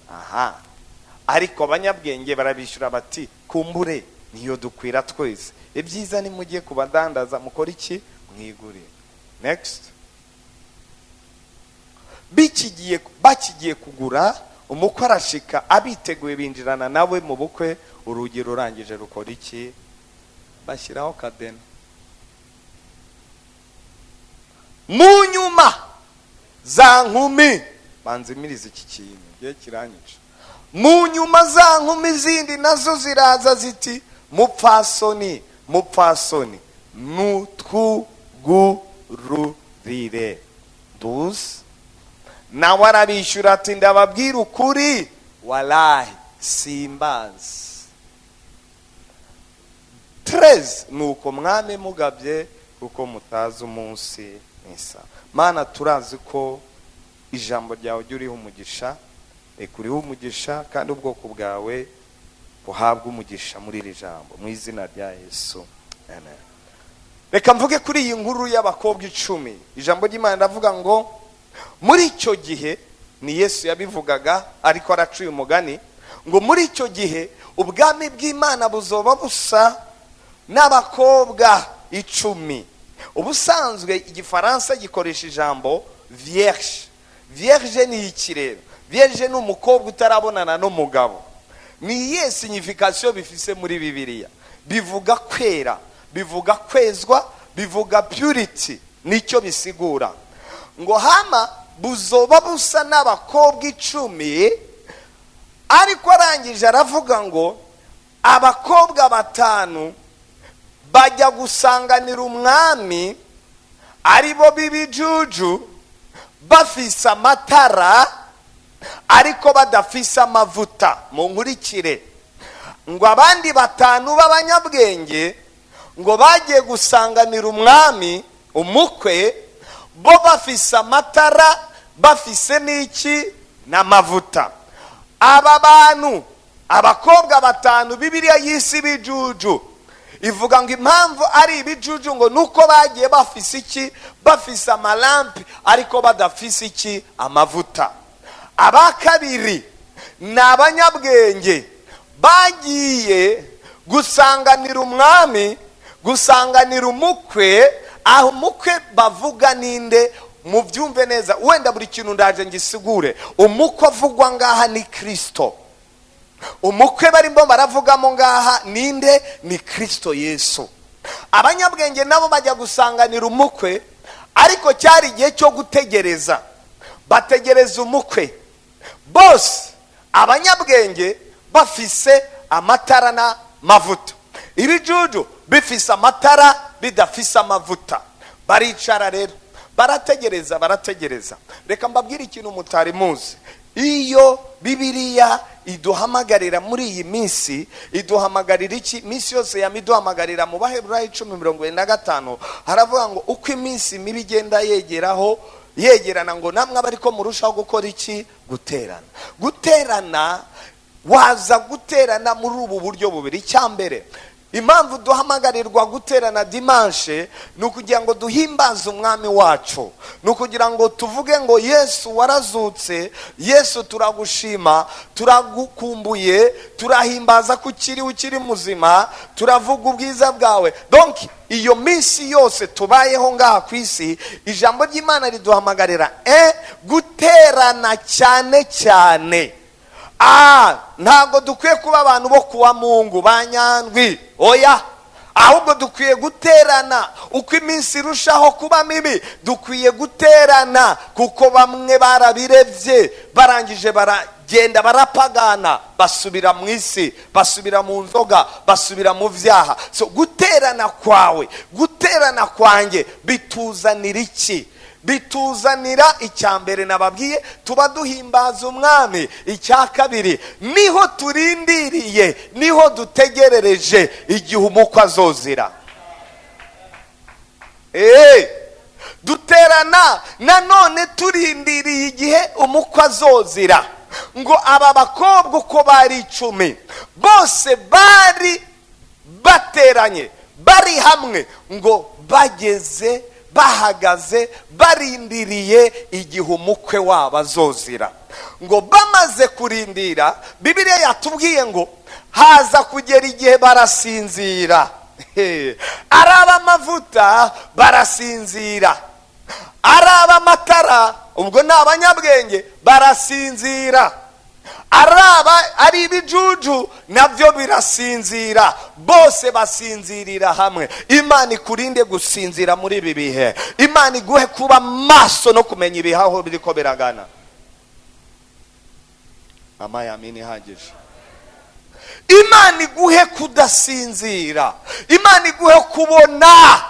Aha, ariko abanyabwenge barabishyura bati: "Kumbure niyo dukwira twese. Ibyiza ni mujye kubadandaza, mukora iki? Mwigurire." Next. Bikigiye, bakigiye kugura, umukwe arashika, abiteguye binjirana nawe mu bukwe. Urugi rurangije rukora iki? Bashyiraho kadena. Mu nyuma za nkumi, banzimiriza iki kintu gihe kiranyica. Mu nyuma za nkumi zindi nazo ziraza ziti: "Mupfasoni, mupfasoni, nutwugururire." 12. Nawe arabishyura ati: "Ndababwira ukuri, walahi simbazi." 13. Nuko mwami mugabye, kuko mutazi umunsi n'isaha. Mana, turazi ko ijambo ryawe ujya uriho umugisha. Reka uriho umugisha kandi ubwoko bwawe buhabwe umugisha muri iri jambo, mu izina rya Yesu, amen. Reka mvuge kuri iyi nkuru y'abakobwa 10. Ijambo ry'Imana riravuga ngo muri icyo gihe, ni Yesu yabivugaga ariko aracuye umugani, ngo muri icyo gihe ubwami bw'Imana buzoba busa n'abakobwa 10. Ubusanzwe Igifaransa gikoresha ijambo vierge. Vierge ni iki rero? Vierge ni umukobwa utarabonana n'umugabo. Ni iyihe signification bifise muri Bibiliya? Bivuga kwera, bivuga kwezwa, bivuga purity, nicyo bisigura. Ngo hama buzoba busa n'abakobwa 10. Ariko arangije aravuga ngo abakobwa batanu bajya gusanganira umwami, aribo b'ibijuju, bafise amatara ariko badafise amavuta. Mu nkurikire. Ngo abandi batanu b'abanyabwenge ngo bagiye gusanganira umwami, umukwe, bo bafise amatara, bafise n'iki? N'amavuta. Aba bantu, abakobwa batanu Bibiliya y'isi ibijuju, ivuga ngo impamvu ari ibijuju ngo nuko bagiye bafise iki? Bafise amalampi ariko badafise iki? Amavuta. Aba kabiri ni abanyabwenge, bagiye gusanganira umwami, gusanganira umukwe. Aho umukwe bavuga ninde? Mubyumve neza, wenda buri kintu ndaje ngisigure. Umukwe avugwa ngaha ni Kirisito. Umukwe barimo baravugamo ngaha ninde? Ni Kirisito Yesu. Abanyabwenge nabo bajya gusanganira umukwe, ariko cyari igihe cyo gutegereza, bategereza umukwe. Bose abanyabwenge bafise amatara n'amavuta, ibijuju bifise amatara bidafise amavuta. Baricara rero, barategereza, barategereza. Reka mbabwire ikintu mutari muzi. Iyo Bibiliya iduhamagarira muri iyi minsi, iduhamagarira iki? Iminsi yose yama iduhamagarira. Mu Baheburayo 10:75 haravuga ngo uko iminsi mibi igenda yegeraho, yegerana, ngo namwe abe ariko murushaho gukora iki? Guterana. Guterana, waza guterana muri ubu buryo bubiri. Icya mbere, impamvu duhamagarirwa guterana dimanche ni ukugira ngo duhimbaze umwami wacu, ni ukugira ngo tuvuge ngo: "Yesu warazutse, Yesu turagushima, turagukumbuye, turahimbaza ko ukiri, ukiri muzima, turavuga ubwiza bwawe." Donc iyo minsi yose tubayeho ngaha ku isi, ijambo ry'Imana riduhamagarira guterana cyane cyane. Ntabwo dukwiye kuba abantu bo kuwa Mungu ba Nyandwi, oya. Ahubwo dukwiye guterana. Uko iminsi irushaho kuba mibi, dukwiye guterana, kuko bamwe barabirebye, barangije baragenda, barapagana, basubira mu isi, basubira mu nzoga, basubira mu byaha. So guterana kwawe, guterana kwanjye bituzanira iki? Bituzanira icya mbere nababwiye, tuba duhimbaza umwami. Icya kabiri, niho turindiriye, niho dutegerereje igihe umukwe azozira. Duterana nanone turindiriye igihe umukwe azozira. Ngo aba bakobwa uko bari 10 bose bari bateranye, bari hamwe, ngo bageze Bahagaze barindiriye igihe umukwe wabo azozira. Ngo bamaze kurindira, Bibiliya yatubwiye ngo haza kugera igihe barasinzira. Ari ab'amavuta barasinzira, ari ab'amatara, ubwo ni abanyabwenge, barasinzira, araba ari ibijuju nabyo birasinzira, bose basinzirira hamwe. Imana ikurinde gusinzira muri ibi bihe. Imana iguhe kuba maso no kumenya ibihe aho biriko biragana. Amayamini ihagije. Imana iguhe kudasinzira, Imana iguhe kubona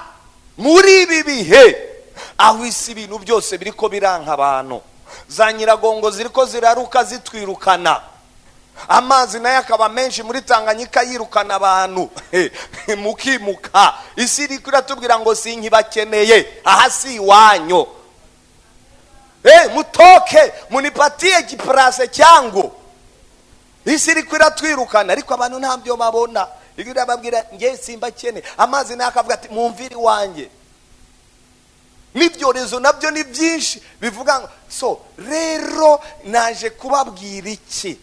muri ibi bihe aho isi ibintu byose biriko biranka abantu, za Nyiragongo ziriko ziraruka zitwirukana, amazi nayo akaba menshi muri Tanganyika yirukana abantu mukimuka. Isi iriko iratubwira ngo sinkibakeneye, aha si iwanyu. Mutoke munipatie kiprase cyangu. Isi iriko iratwirukana, ariko abantu ntabyo babona. Iriko irababwira nge simbakene. Amazi nayo akavuga ati mumvire iwanjye. N'ibyorezo nabyo ni byinshi bivuga ngo. So rero naje kubabwira iki?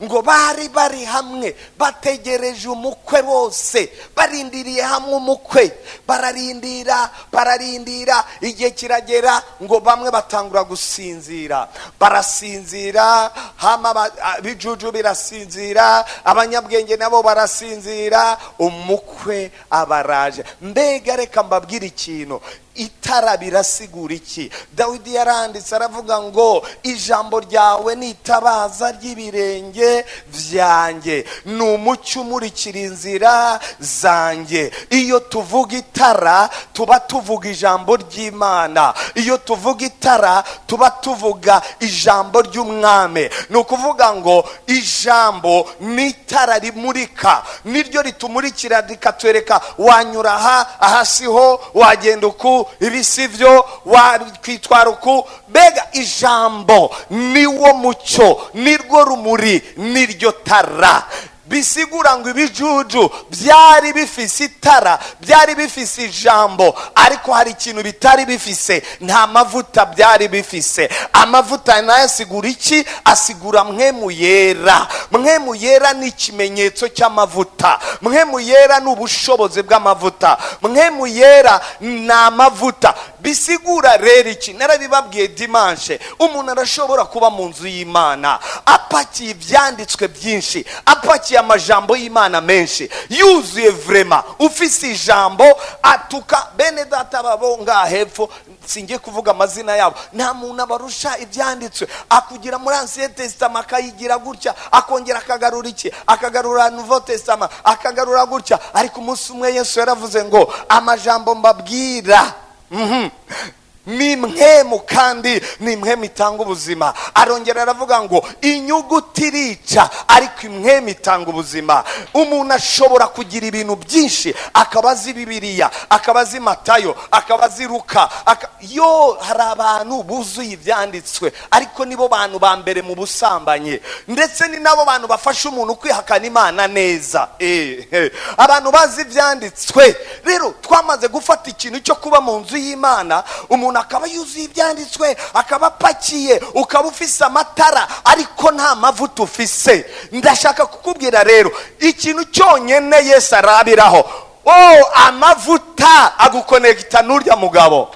Ngo bari bari hamwe bategereje umukwe, bose barindiriye hamwe umukwe, bararindira, bararindira, igihe kiragera ngo bamwe batangura gusinzira, barasinzira. Hama bijuju birasinzira, abanyabwenge nabo barasinzira, umukwe abaraje. Mbega reka mbabwire ikintu: itara birasigura iki? Dawidi yaranditse aravuga ngo ijambo ryawe ni itabaza ry'ibirenge byanjye, ni umucyo umurikira inzira zanjye. Iyo tuvuga itara tuba tuvuga ijambo ry'Imana. Iyo tuvuga itara tuba tuvuga ijambo ry'umwami. Ni ukuvuga ngo ijambo ni itara rimurika, niryo ritumurikira rikatwereka wanyura aha, aha siho, wagenda uku, ibi si byo, wakwitwara uku. Mbega ijambo niwo mucyo, nirwo rumuri, niryo tara. Bisigura ngo ibijuju byari bifise itara, byari bifise ijambo, ariko hari ikintu bitari bifise: nta mavuta byari bifise. Amavuta nayo asigura iki? Asigura Mpwemu Yera. Mpwemu Yera ni ikimenyetso cy'amavuta. Mpwemu Yera ni ubushobozi bw'amavuta. Mpwemu Yera ni amavuta. Bisigura rero iki? Narabibabwiye dimanche, umuntu arashobora kuba mu nzu y'Imana apakiye ibyanditswe byinshi, apakiye amajambo y'Imana menshi, yuzuye vraiment, ufise ijambo, atuka bene data babo ngaha hepfo, singiye kuvuga amazina yabo, nta muntu abarusha ibyanditswe. Akugira muri Ancien Testament akayigira gutya, akongera akagarura iki, akagarura Nouveau Testament, akagarura gutya. Ariko umunsi umwe Yesu yaravuze ngo amajambo mbabwira ni mpwemu kandi ni mpwemu itanga ubuzima. Arongera aravuga ngo inyuguti irica, ariko impwemu itanga ubuzima. Umuntu ashobora kugira ibintu byinshi, akaba azi Bibiliya, akaba azi Matayo, akaba azi Ruka, yo hari abantu buzuye ibyanditswe, ariko nibo bantu ba mbere mu busambanyi, ndetse ni nabo bantu bafasha umuntu kwihakana Imana neza. Abantu bazi ibyanditswe rero, twamaze gufata ikintu cyo kuba mu nzu y'Imana, umuntu akaba yuzuye ibyanditswe, akaba apakiye, ukaba ufise amatara ariko nta mavuta ufise. Ndashaka kukubwira rero ikintu cyonyine Yesu arabiraho: oh, amavuta agukonegita n'urya mugabo.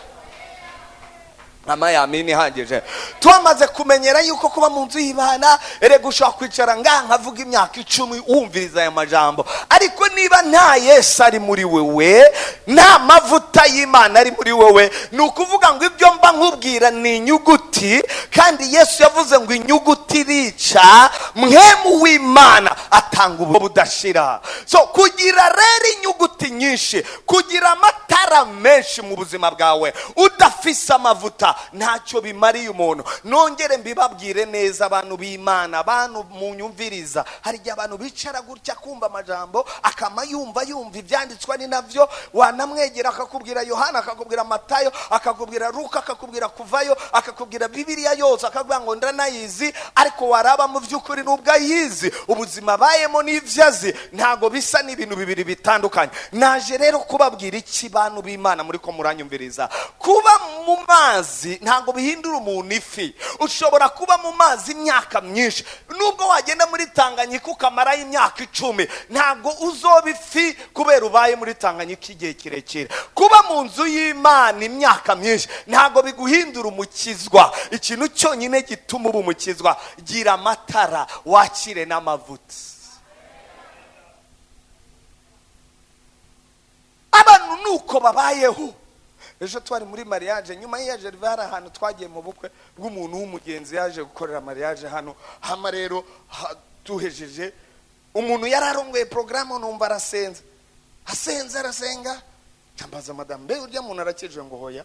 Amayamini ihagije. Twamaze kumenyera yuko kuba mu nzu y'Imana, erega ushobora kwicara ngaha nkavuga imyaka 10 wumviriza aya majambo, ariko niba nta Yesu ari muri wewe, nta mavuta y'Imana ari muri wewe, ni ukuvuga ngo ibyo mba nkubwira ni inyuguti. Kandi Yesu yavuze ngo inyuguti irica, Mpwemu w'Imana atanga ubu budashira. So kugira rero inyuguti nyinshi, kugira amatara menshi mu buzima bwawe udafise amavuta. ntacyo bimariye umuntu. Nongere mbibabwire neza, abantu b'Imana, abantu munyumviriza, hari igihe abantu bicara gutya kumva amajambo akama yumva ibyanditswe ni navyo, wanamwegera akakubwira Yohana, akakubwira Matayo, akakubwira Luka, akakubwira Kuvayo, akakubwira Bibiliya yose, akakubwira ngo ndanayizi, ariko waraba mu by'ukuri nubwo ayizi ubuzima bayemo n'ivyo azi ntago bisa n'ibintu bibiri bitandukanye. Naje rero kubabwira iki bantu b'Imana muri ko muranyumviriza, kuba mu mazi ntago bihindura umuntu ifi. Ushobora kuba mu mazi imyaka myinshi, nubwo wagenda muri Tanganyika ukamarayo imyaka 10, ntago uzoba ifi kubera ubaye muri Tanganyika igihe kirekire. Kuba mu nzu y'Imana imyaka myinshi ntago biguhindura umukizwa. Ikintu cyonyine gituma uba umukizwa, gira amatara wakire n'amavuta. Abantu nuko babayeho. Ejo twari muri mariage, nyuma ya Gervais hari ahantu twagiye mu bukwe bw'umuntu w'umugenzi yaje gukorera mariage hano. Hama rero duhejeje, umuntu yararongoye programme, numva arasenze, asenze arasenga, cyambaza madame, mbe urya muntu arakijwe? Ngo hoya.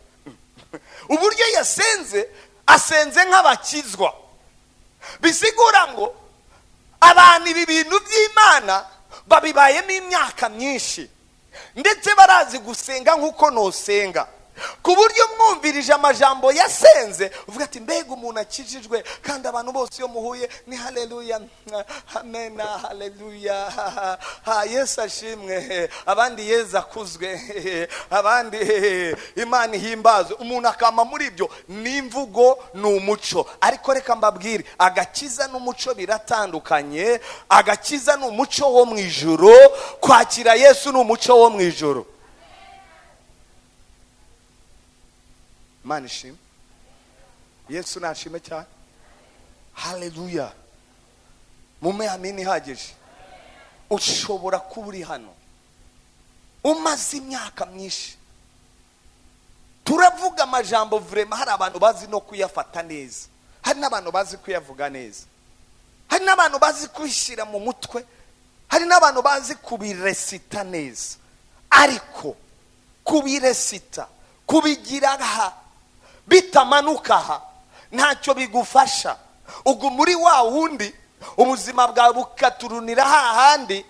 Uburyo yasenze, asenze nk'abakizwa. Bisigura ngo abantu ibi bintu by'Imana babibayemo imyaka myinshi, ndetse barazi gusenga nk'uko nosenga, ku buryo mwumvirije amajambo yasenze uvuga ati mbega umuntu akijijwe, kandi abantu bose iyo muhuye ni haleluya, amen, haleluya, ha Yesu ashimwe, abandi Yesu akuzwe, abandi Imana ihimbazwe. Umuntu akama muri ibyo, n'imvugo ni umuco. Ariko reka mbabwire, agakiza n'umuco biratandukanye. Agakiza ni umuco wo mu ijuru, kwakira Yesu ni umuco wo mu ijuru. Imana ishimwe, Yesu nashime cyane, haleluya. Mume amini ihagije. Ushobora kuba uri hano umaze imyaka myinshi, turavuga amajambo vrema, hari abantu bazi no kuyafata neza, hari n'abantu bazi kuyavuga neza, hari n'abantu bazi kwishyira mu mutwe, hari n'abantu bazi kubiresita neza. Ariko kubiresita, kubigira aha bitamanuka aha, ntacyo bigufasha. Ubwo muri wa wundi ubuzima bwawe bukaturunira hahandi,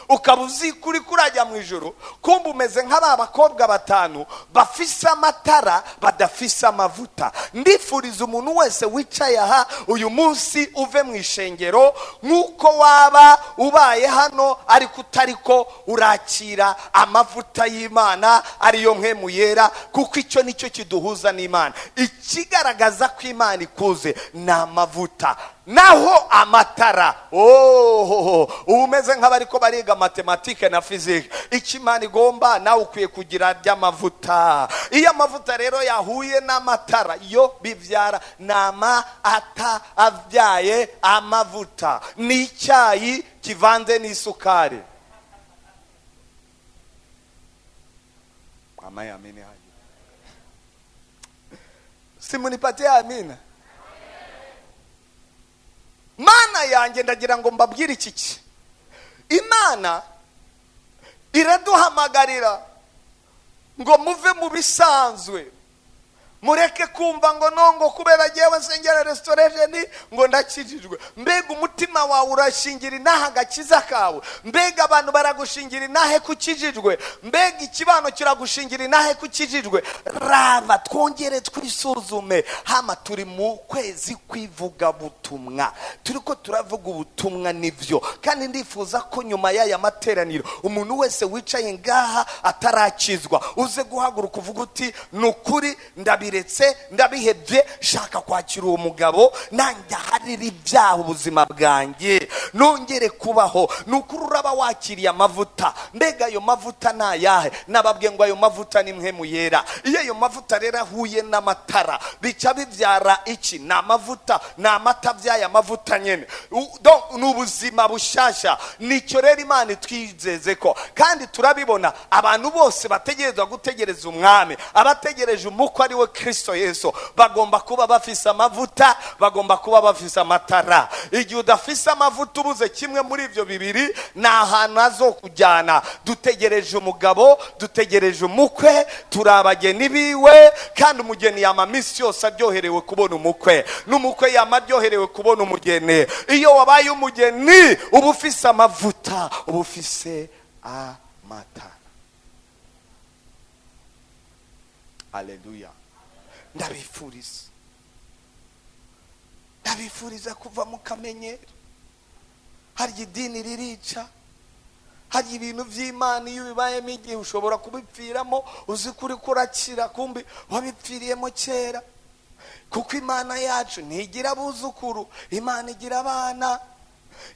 ukaba uzi kuri kurajya mu ijoro, kumva umeze nk'aba bakobwa 5 bafise amatara badafise amavuta. Ndifuriza umuntu wese wicaye aha uyu munsi uve mu ishengero nk'uko waba ubaye hano ariko utariko urakira amavuta y'Imana ariyo mpemu yera, kuko icyo nicyo kiduhuza n'Imana. Ikigaragaza ko Imana ikuze ni amavuta, naho amatara ubu umeze nk'abariko bariga matematike na fizike. Icyo Imana igomba nawe ukwiye kugira ry'amavuta. Iyo amavuta rero yahuye n'amatara, yo bibyara nama ata abyaye amavuta. Ni icyayi kivanze n'isukari. Mama amini hayo, simunipatie amina. Mana yanjye, ndagira ngo mbabwire iki. Imana iraduhamagarira ngo muve mu bisanzwe, mureke kumva ngo nongo kubera jewe nsengera restoration ngo ndakijijwe. Mbega umutima wawe urashingira inaha agakiza kawe? Mbega abantu baragushingira inahe kukijijwe? Mbega ikibano kiragushingira inahe kukijijwe? Rava twongere twisuzume. Hama turi mu kwezi kwivuga butumwa, turiko turavuga ubutumwa nivyo, kandi ndifuza ko nyuma y'aya materaniro umuntu wese wicaye ngaha atarakizwa uze guhaguruka uvuga uti nukuri ndabiretse, ndabihebye, shaka kwakira uwo mugabo nanjye aharira ibyaha ubuzima bwanjye nongere kubaho. Nukuri uraba wakiriye amavuta. Mbega ayo mavuta ni ayahe? Nababwiye ngo ayo mavuta ni mpemu yera. Iyo ayo mavuta rero ahuye n'amatara bica bibyara iki? Ni amavuta, ni amata abyaye amavuta nyene. Ni ubuzima bushasha. Nicyo rero Imana itwizeze ko, kandi turabibona abantu bose bategerezwa gutegereza umwami, abategereje umukwe ari we Kristo Yesu bagomba kuba bafise amavuta, bagomba kuba bafise amatara. Igihe udafise amavuta, ubuze kimwe muri ibyo bibiri, ni ahantu hazokujyana. Dutegereje umugabo, dutegereje umukwe, turi abageni biwe. Kandi umugeni yama minsi yose aryoherewe kubona umukwe, n'umukwe yama aryoherewe kubona umugeni. Iyo wabaye umugeni, uba ufise amavuta, uba ufise amatara. Aleluya! Ndabifuriza kuva mu kamenyero. Harya idini ririca, hari ibintu by'Imana iyo ubibayemo igihe ushobora kubipfiramo, uzi ko uriko urakira, kumbi wabipfiriyemo kera. Kuko Imana yacu ntigira abuzukuru, Imana igira abana.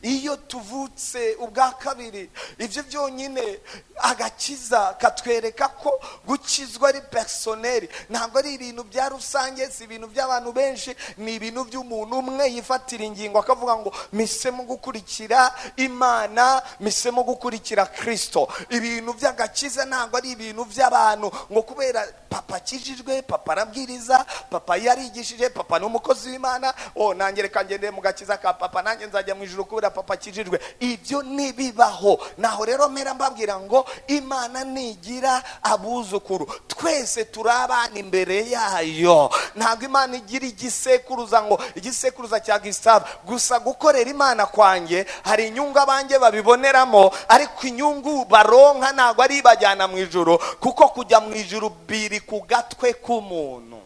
Iyo tuvutse ubwa kabiri, ibyo byonyine agakiza katwereka ko gukizwa ari personnel, ntabwo ari ibintu bya rusange, si ibintu by'abantu benshi, ni ibintu by'umuntu umwe yifatira ingingo akavuga ngo misemo gukurikira Imana, misemo gukurikira Kirisito. Ibintu by'agakiza ntabwo ari ibintu by'abantu ngo kubera papa akijijwe, papa arabwiriza, papa yarigishije, papa ni umukozi w'Imana, oh, nanjye reka ngendere mu gakiza ka papa, nanjye nzajya mu ijuru kubera papa akijijwe. Ibyo ntibibaho. Naho rero mpera mbabwira ngo Imana ntigira abuzukuru, twese turi abana imbere yayo. Ntabwo Imana igira igisekuruza ngo igisekuruza cya Gustave gusa. Gukorera Imana kwanjye hari inyungu abanjye babiboneramo, ariko inyungu baronka ntabwo ari ibajyana mu ijuru, kuko kujya mu ijuru biri ku gatwe k'umuntu,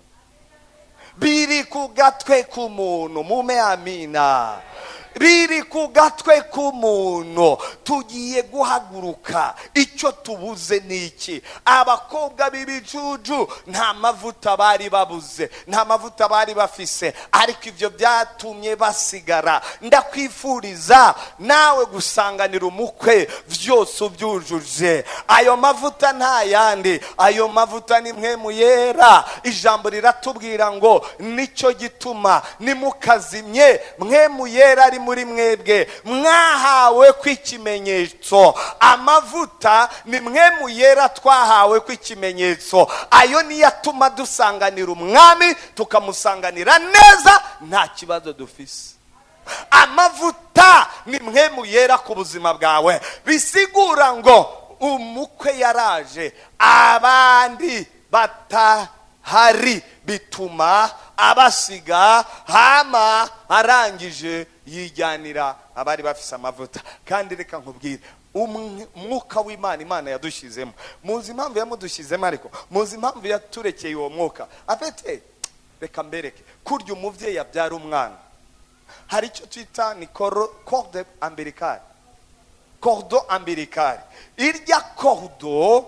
biri ku gatwe k'umuntu. Mume amina. Biri ku gatwe k'umuntu. Tugiye guhaguruka, icyo tubuze ni iki? Abakobwa b'ibijuju nta mavuta bari babuze, nta mavuta bari bafise, ariko ibyo byatumye basigara. Ndakwifuriza nawe gusanganira umukwe byose ubyujuje. Ayo mavuta nta yandi, ayo mavuta ni mwe yera. Ijambo riratubwira ngo nicyo gituma nimukazimye mwe yera ari muri mwebwe mwahawe kw'ikimenyetso. Amavuta ni mwe muyera twahawe kw'ikimenyetso. Ayo niyo atuma dusanganira umwami, tukamusanganira neza nta kibazo dufise. Amavuta ni mwe muyera ku buzima bwawe. Bisigura ngo umukwe yaraje abandi batahari, bituma abasiga, hama arangije yijyanira abari bafise amavuta. Kandi reka nkubwire, umwuka w'Imana Imana yadushyizemo, muzi impamvu yamudushyizemo, ariko muzi impamvu yaturekeye uwo mwuka afite. Reka mbereke kurya umubyeyi abyara umwana, hari icyo twita ni corde ombilicale, cordon ombilical. Irya cordon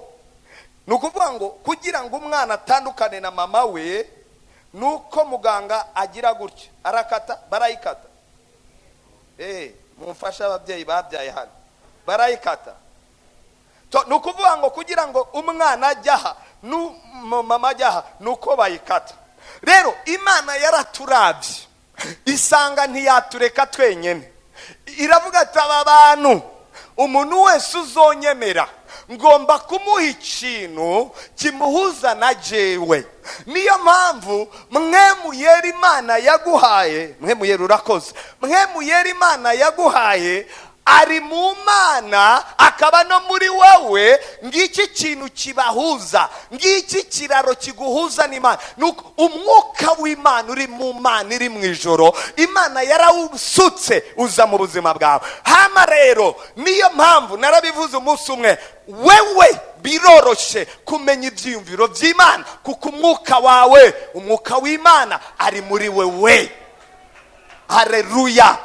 ni ukuvuga ngo kugira ngo umwana atandukane na mama we, nuko muganga agira gutya, arakata, barayikata. Mumfashe ababyeyi babyaye hano, barayikata. Ni ukuvuga ngo kugira ngo umwana ajye aha, mama ajye aha, ni uko bayikata. Rero Imana yaraturabye isanga ntiyatureka twenyine, iravuga ati aba bantu, umuntu wese uzonyemera ngomba kumuha ikintu kimuhuza na jewe. Niyo mpamvu mwe muyera Imana yaguhaye, mwe muyera urakoze, mwe muyera Imana yaguhaye ari mu Mana akaba no muri wowe. Ngiki kintu kibahuza, ngiki kiraro kiguhuza n'Imana. Nuko umwuka w'Imana uri mu Mana iri mu ijoro, Imana yarawusutse uza mu buzima bwawe. Hama rero niyo mpamvu narabivuze umunsi umwe, wewe biroroshe kumenya ibyiyumviro by'Imana, kuko umwuka wawe, umwuka w'Imana ari muri wewe. Haleluya!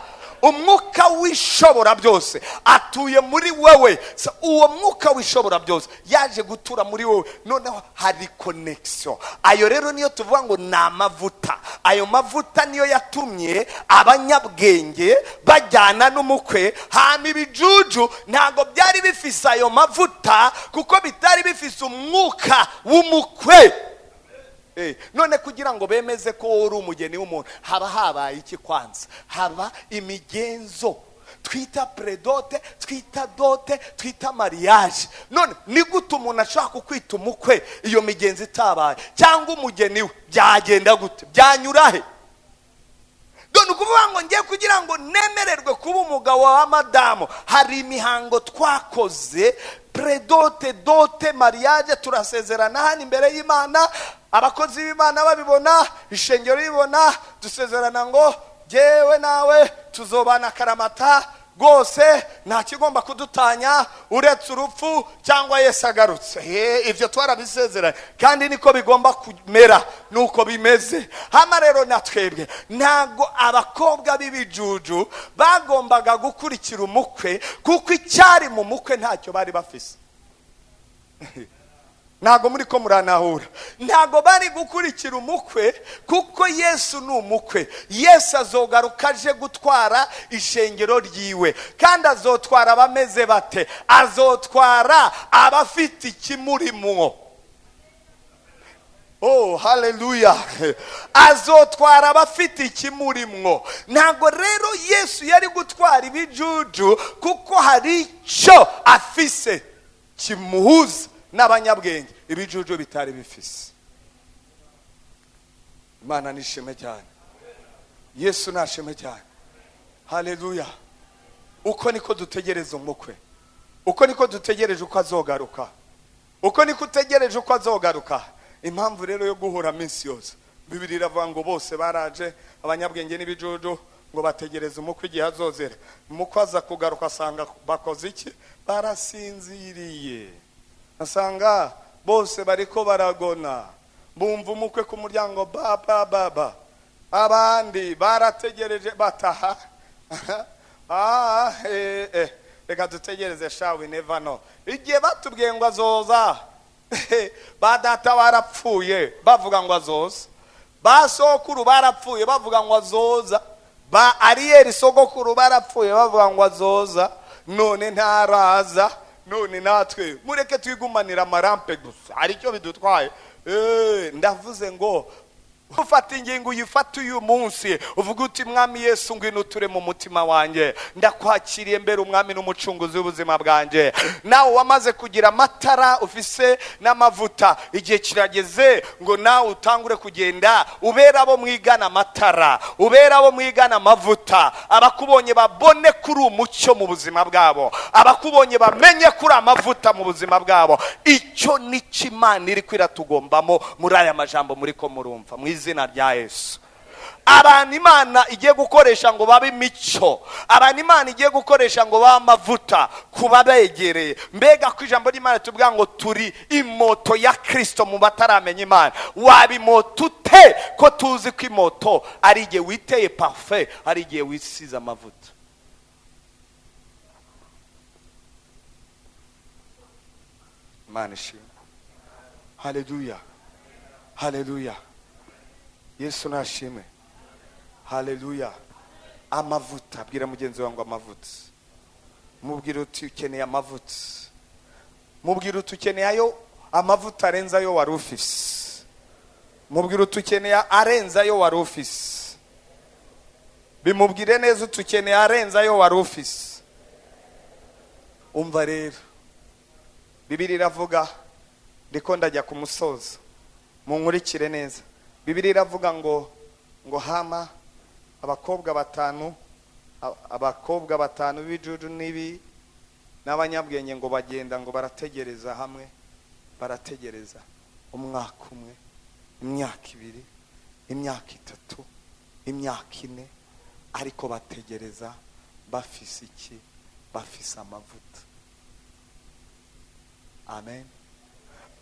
Umwuka w'ishobora byose atuye muri wewe. Uwo mwuka w'ishobora byose yaje gutura muri wowe, noneho hari connection. Ayo rero niyo tuvuga ngo ni amavuta. Ayo mavuta niyo yatumye abanyabwenge bajyana n'umukwe. Hama ibijuju ntabwo byari bifise ayo mavuta, kuko bitari bifise umwuka w'umukwe. None kugira ngo bemeze ko uri umugeni w'umuntu, haba habaye iki? Kwanza haba imigenzo. Twita pré-dot, twita dot, twita mariage. None ni gute umuntu ashobora kukwita umukwe iyo migenzo itabaye, cyangwa umugeni we? Byagenda gute? Byanyura he? Dore ukuvuga ngo ngiye kugira ngo nemererwe kuba umugabo wa madamu, hari imihango twakoze: pré-dot, dot, mariage. Turasezerana hano imbere y'Imana, abakozi b'Imana babibona, ishengero ribibona. Dusezerana ngo jyewe nawe tuzobana akaramata rwose, nta kigomba kudutanya uretse urupfu cyangwa Yesu agarutse. Ibyo twarabisezeranye kandi niko bigomba kumera, nuko bimeze. Hano rero na twebwe, ntabwo abakobwa b'ibijuju bagombaga gukurikira umukwe, kuko icyari mu mukwe ntacyo bari bafise. Ntabwo muri ko muranahura. Ntabwo bari gukurikira umukwe, kuko Yesu ni umukwe. Yesu azogaruka aje gutwara ishengero ryiwe. Kandi azotwara abameze bate? Azotwara abafite ikimurimwo. Oh, haleluya! Azotwara abafite ikimurimwo. Ntabwo rero Yesu yari gutwara ibijuju, kuko hari icyo afise kimuhuza n'abanyabwenge ibijuju bitari bifise. Imana nishime cyane, Yesu nashime cyane. Haleluya! Uko niko dutegereza umukwe, uko niko dutegereje uko azogaruka, uko niko utegereje uko azogaruka. Impamvu rero yo guhura minsi yose, Bibiri iravuga ngo bose baraje, abanyabwenge n'ibijuju, ngo bategereze umukwe igihe azozera. Umukwe aza kugaruka asanga bakoze iki? Barasinziriye. Asanga bose bariko baragona. Bumva umukwe ku muryango, ba ba ba ba. Abandi barategereje, bataha: "Ah, reka dutegereze sha, we never know." Igihe batubwiye ngo azoza, ba data barapfuye bavuga ngo azoza, ba sokuru barapfuye bavuga ngo azoza, ba ariyeri sogokuru barapfuye bavuga ngo azoza, none ntaraza. None natwe mureke twigumanire amarampe gusa, hari icyo bidutwaye? Ndavuze ngo ufata ingingo, uyifate uyu munsi, uvuga uti: "Mwami Yesu, ngwino uture mu mutima wanjye, ndakwakiriye mbere umwami n'umucunguzi w'ubuzima bwanjye." Nawe wamaze kugira amatara, ufise n'amavuta, igihe kirageze ngo nawe utangure kugenda ubera abo mwigana amatara, ubera abo mwigana amavuta. Abakubonye babone kuri umucyo mu buzima bwabo, abakubonye bamenye kuri amavuta mu buzima bwabo. Icyo nicyo Imana iri kwiratugombamo muri aya majambo muri ko murumva. Mu izina rya Yesu, abantu Imana igiye gukoresha ngo babe imico, abantu Imana igiye gukoresha ngo babe amavuta ku babegereye. Mbega ko ijambo ry'Imana tuvuga ngo turi imoto ya Kirisito mu bataramenya Imana! Waba imoto ute, ko tuzi ko imoto ari igihe witeye parufe, ari igihe wisize amavuta? Imana ishimwe! Haleluya, haleluya! Yesu nashimwe! Haleluya! Amavuta. Bwira mugenzi wawe ngo amavuta. Mubwira uti ukeneye amavuta. Mubwira uti ukeneye ayo amavuta arenze ayo wari ufise. Mubwira uti ukeneye arenze ayo wari ufise. Bimubwire neza uti ukeneye arenze ayo wari ufise. Umva rero, Bibiri iravuga, ndiko ndajya ku musozo, munkurikire neza. Bibiri iravuga ngo hama abakobwa batanu, abakobwa batanu b'ibijuju n'ibi n'abanyabwenge, ngo bagenda ngo barategereza hamwe, barategereza umwaka umwe, imyaka 2, imyaka 3, imyaka 4, ariko bategereza bafise iki? Bafise amavuta. Amen.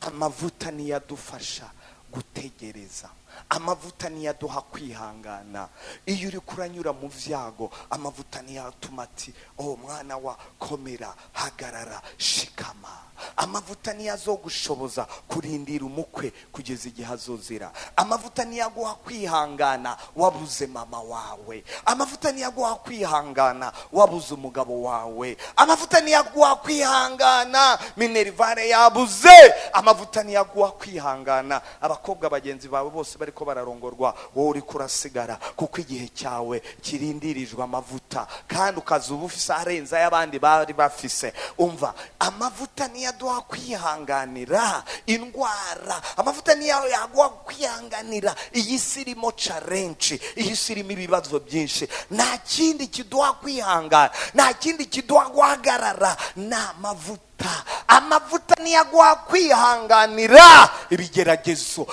Amavuta niyo adufasha gutegereza, amavuta niyo aduha kwihangana. Iyo uri kuranyura mu byago, amavuta niyo atuma ati: "Oh mwana wa, komera, hagarara, shikama." Amavuta niyo azogushoboza kurindira umukwe kugeza igihe azozira. Amavuta niyo aguha kwihangana wabuze mama wawe. Amavuta niyo aguha kwihangana wabuze umugabo wawe. Amavuta niyo aguha kwihangana minerval yabuze. Amavuta niyo aguha kwihangana abakozi Abakobwa bagenzi bawe bose bariko bararongorwa, wowe uriko urasigara, kuko igihe cyawe kirindirijwe amavuta, kandi ukazuba ufise arenze ay'abandi bari bafise. Umva, amavuta niyo aduha kwihanganira indwara, amavuta niyo yaguha kwihanganira iyi si irimo challenge, iyi si irimo ibibazo byinshi. Nta kindi kiduha kwihangana, nta kindi kiduha guhagarara, ni amavuta. Amavuta niyo aguha kwihanganira ibigeragezo.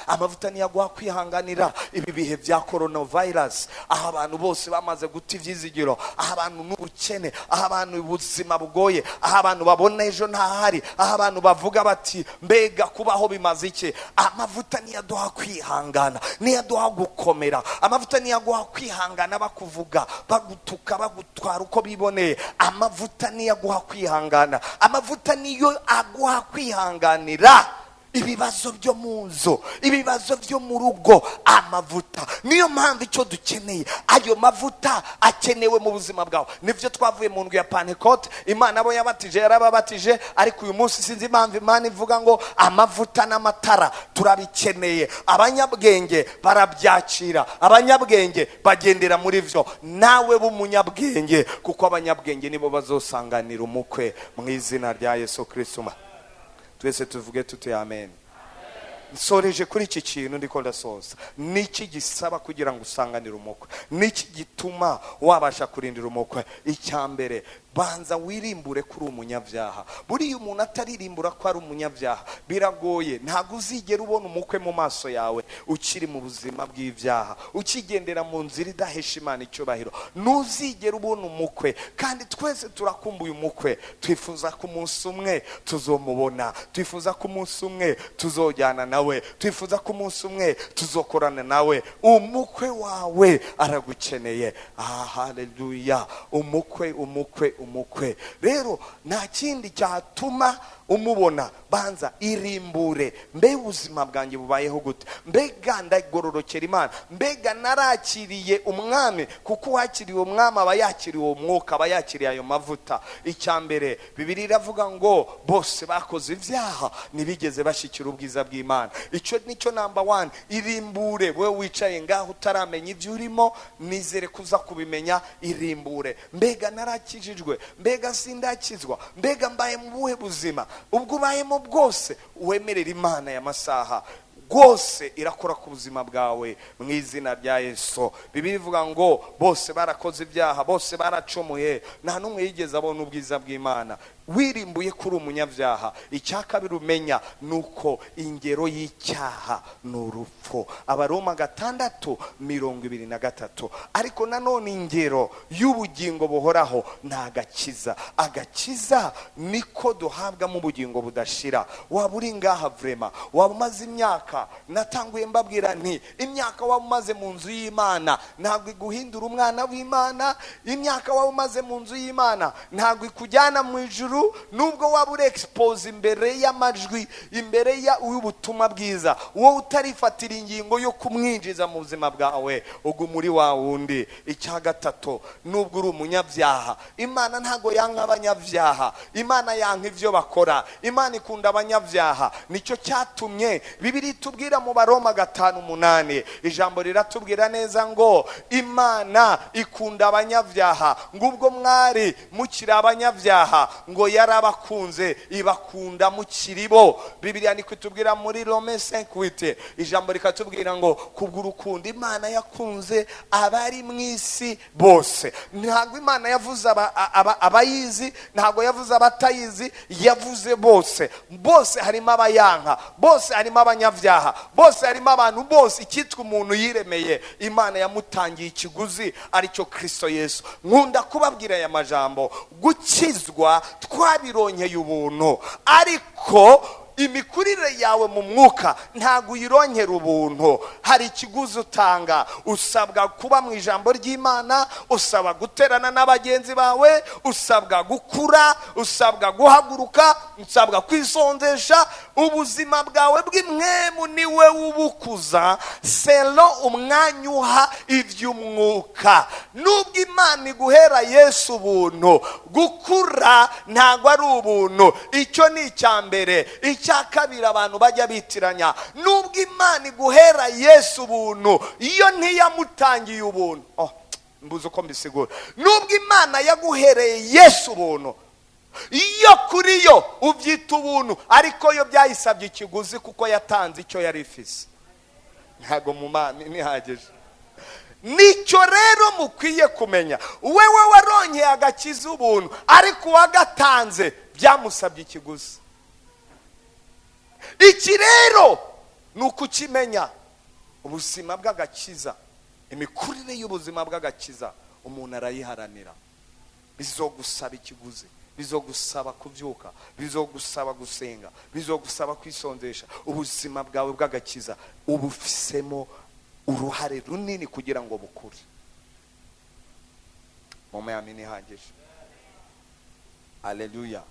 Amavuta niyo aguha kwihanganira ibi bihe bya coronavirus, aho abantu bose bamaze guta ibyizigiro, aho abantu n'ubukene, aho abantu ubuzima bugoye, aho abantu babona ejo ntahari, aho abantu bavuga bati mbega kubaho bimaze iki. Amavuta niyo aduha kwihangana, niyo aduha gukomera. Amavuta niyo aguha kwihangana bakuvuga, bagutuka, bagutwara uko biboneye. Amavuta niyo aguha kwihangana. Amavuta niyo aguha kwihanganira ibibazo byo mu nzu, ibibazo byo mu rugo. Amavuta niyo mpamvu icyo dukeneye, ayo mavuta akenewe mu buzima bwawe. Nibyo twavuye mu ndwi ya Pentecote, Imana abo yabatije yarababatije, ariko uyu munsi sinzi impamvu Imana ivuga ngo amavuta n'amatara turabikeneye. Abanyabwenge barabyakira, abanyabwenge bagendera muri byo. Nawe b'umunyabwenge, kuko abanyabwenge nibo bazosanganira umukwe mu izina rya Yesu Kristo. Twese tuvuge tuti amen. Nsoreje kuri iki kintu, ndiko ndasoza. Niki gisaba kugira ngo usanganire umukwe? Niki gituma wabasha kurindira umukwe? Icya mbere, banza wirimbure kuri umunyabyaha. Buriya umuntu ataririmbura ko ari umunyabyaha biragoye, ntabwo uzigera ubona umukwe mu maso yawe ukiri mu buzima bw'ibyaha, ukigendera mu nzira idahesha Imana icyubahiro. Ntuzigera ubona umukwe. Kandi twese turakumbuye umukwe, twifuza ko umunsi umwe tuzomubona, twifuza ko umunsi umwe tuzojyana nawe, twifuza ko umunsi umwe tuzokorana nawe. Umukwe wawe aragukeneye. Ah, haleluya! Umukwe, umukwe, umukwe. Rero nta kindi cyatuma umubona, banza irimbure. Mbe ubuzima bwanjye bubayeho gute? Mbega ndagororokera Imana? Mbega narakiriye umwami? Kuko uwakiriye umwami aba yakiriye uwo mwuka, aba yakiriye ayo mavuta. Icya mbere, Bibiliya iravuga ngo bose bakoze ibyaha, ntibigeze bashyikira ubwiza bw'Imana. Icyo nicyo number one. Irimbure wowe wicaye ngaho utaramenya ibyo urimo, nizere kuza kubimenya. Irimbure. Mbega narakijijwe? Mbega sindakizwa? Mbega mbaye mu buhe buzima? Ubwo ubayemo bwose, wemerera Imana ya masaha rwose irakora ku buzima bwawe mu izina rya Yesu. Bibiliya ivuga ngo bose barakoze ibyaha, bose baracumuye, nta n'umwe yigeze abona ubwiza bw'Imana. Wirimbuye kuri umunyabyaha. Icya kabiri umenya ni uko ingero y'icyaha ni urupfu, Abaroma 6:23. Ariko nanone ingero y'ubugingo buhoraho ni agakiza. Agakiza niko duhabwamo ubugingo budashira. Waba uri ngaha vraiment, waba umaze imyaka, natanguye mbabwira nti imyaka waba umaze mu nzu y'Imana ntabwo iguhindura umwana w'Imana. Imyaka waba umaze mu nzu y'Imana ntabwo ikujyana mu ijuru. Nubwo waba uri expose imbere y'amajwi, imbere y'ubutumwa bwiza, wowe utarifatira ingingo yo kumwinjiza mu buzima bwawe, uguma uri wa wundi. Icya gatatu, nubwo uri umunyabyaha, Imana ntabwo yanka abanyabyaha, Imana yanka ibyo bakora, Imana ikunda abanyabyaha. Nicyo cyatumye Bibiliya itubwira mu Baroma 5:8, ijambo riratubwira neza ngo Imana ikunda abanyabyaha, ngo ubwo mwari mukiri abanyabyaha, ngo yarabakunze, ibakunda mukiri bo. Bibiliya niko itubwira muri Rome 5:8, ijambo rikatubwira ngo kubw'urukundo Imana yakunze abari mu isi bose. Ntabwo Imana yavuze abayizi, ntabwo yavuze abatayizi, yavuze bose. Bose harimo abayanka, bose harimo abanyabyaha, bose harimo abantu bose. Icyitwa umuntu yiremeye, Imana yamutangiye ikiguzi aricyo Kristo Yesu. Nkunda kubabwira aya majambo, gukizwa twabironkeye ubuntu, ariko imikurire yawe mu mwuka ntabwo uyironkera ubuntu. Hari ikiguzi utanga. Usabwa kuba mu ijambo ry'Imana, usabwa guterana n'abagenzi bawe, usabwa gukura, usabwa guhaguruka, usabwa kwisondesha. Ubuzima bwawe bw'imwemu niwe ubukuza selo umwanya uha iby'umwuka. Nubwo Imana iguhera Yesu ubuntu, gukura ntabwo ari ubuntu. Icyo ni icya mbere. Icya Icya kabiri abantu bajya bitiranya, nubwo Imana iguhera Yesu ubuntu, iyo ntiyamutangiye ubuntu. Oh, mbuze uko mbisigura. Nubwo Imana yaguhereye Yesu ubuntu, iyo kuri yo ubyita ubuntu, ariko yo byayisabye ikiguzi, kuko yatanze icyo yari ifise. Ntabwo mu mana ntihagije. Nicyo rero mukwiye kumenya, wewe waronkeye agakiza ubuntu, ariko uwagatanze byamusabye ikiguzi. Iki rero ni ukukimenya. Ubuzima bw'agakiza, imikurire y'ubuzima bw'agakiza, umuntu arayiharanira. Bizogusaba ikiguzi, bizogusaba kubyuka, bizogusaba gusenga, bizogusaba kwisonzesha. Ubuzima bwawe bw'agakiza ubufisemo uruhare runini kugira ngo bukure. Mama yamini ihagije. Aleluya.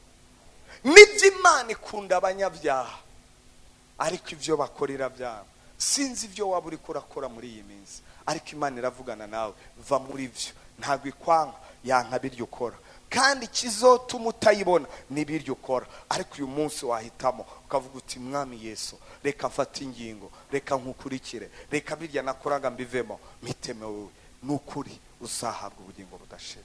Nibyo, Imana ikunda abanyabyaha, ariko ibyo bakora irabyanga. Sinzi ibyo waba uri kurakora muri iyi minsi, ariko Imana iravugana nawe, va muri byo. Ntabwo ikwanga, yanka biryo ukora, kandi ikizotuma utayibona ni ibiryo ukora. Ariko uyu munsi wahitamo ukavuga uti: "Mwami Yesu, reka mfate ingingo, reka nkukurikire, reka birya nakoraga mbivemo, mpiteme wowe." Ni ukuri uzahabwa ubugingo budashira.